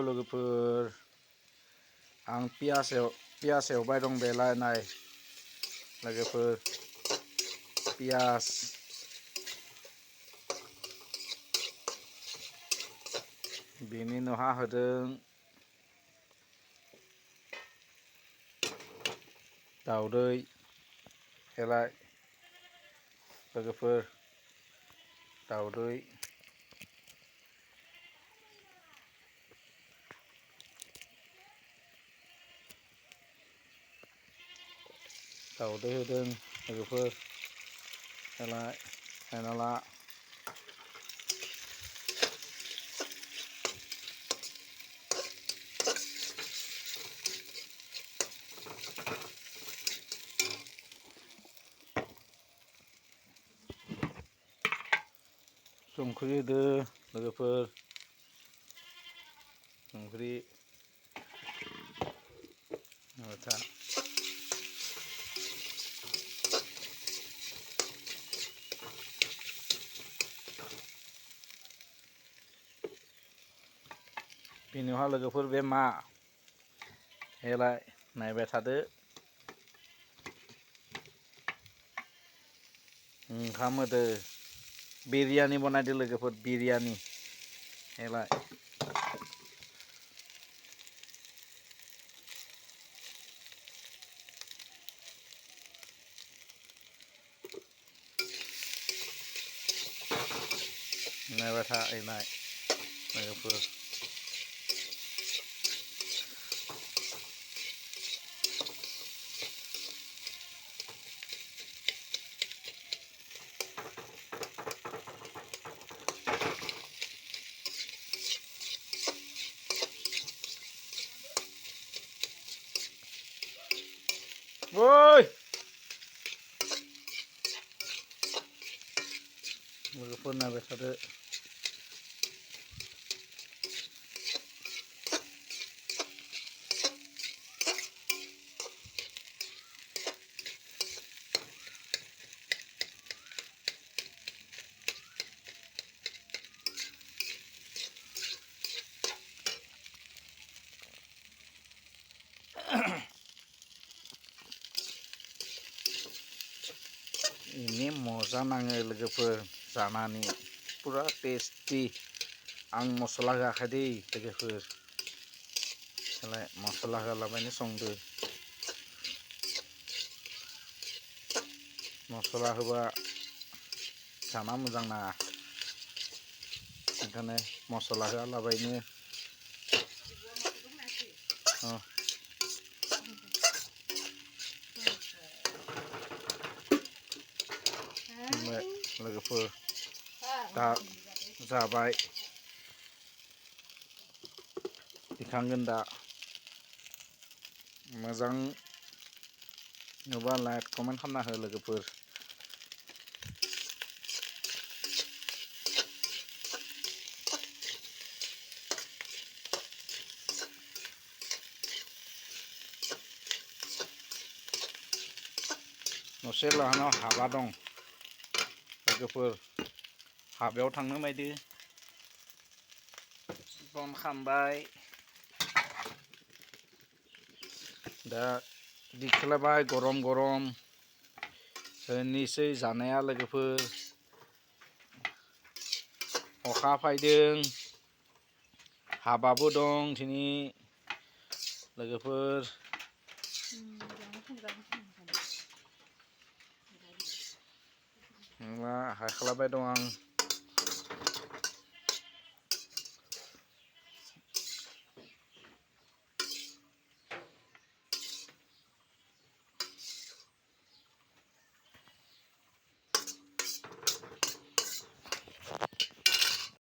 लोगोफोर आं पियासेव बाय दं बेलायनाय लोगोफोर पियास बेनि नहा होदों दाउदै हेलाय लोगोफोर दाउदै होदों लोगोफोर हेलाय हेनाला संख्रि होदो लोगोफोर संख्रि माथा बेनि उनाव लोगोफोर बे मा हेलाय नायबाय थादो ओंखाम होदो बिरियानी बनायदो लोगोफोर बिरियानी हेलाय नायबाय था एनाय लोगोफोर Oi! Logofor naibay थादो ini moza नाङो लोगोफोर जानानै पुरा टेस्टी आं मसला होआखै दै लोगोफोर हेलाय मसला होआलाबायनो संदो मसला होबा जाना मोजां नाङा ओंखायनो मसला होआलाबायनो लोगोफोर दा जाबाय दिखांगोन दा मोजां नुबा लाइक कमेन्ट खालामना हो लोगोफोर नसे लाहानाव हाबा दं लोगोफोर हाबायाव थांनो मायदो बन खामबाय दा दिखलाबाय गरम गरम होनोसै जानाया लोगोफोर अखा फायदों हाबाबो दं दिनै लोगोफोर हायखालाबाय दं आं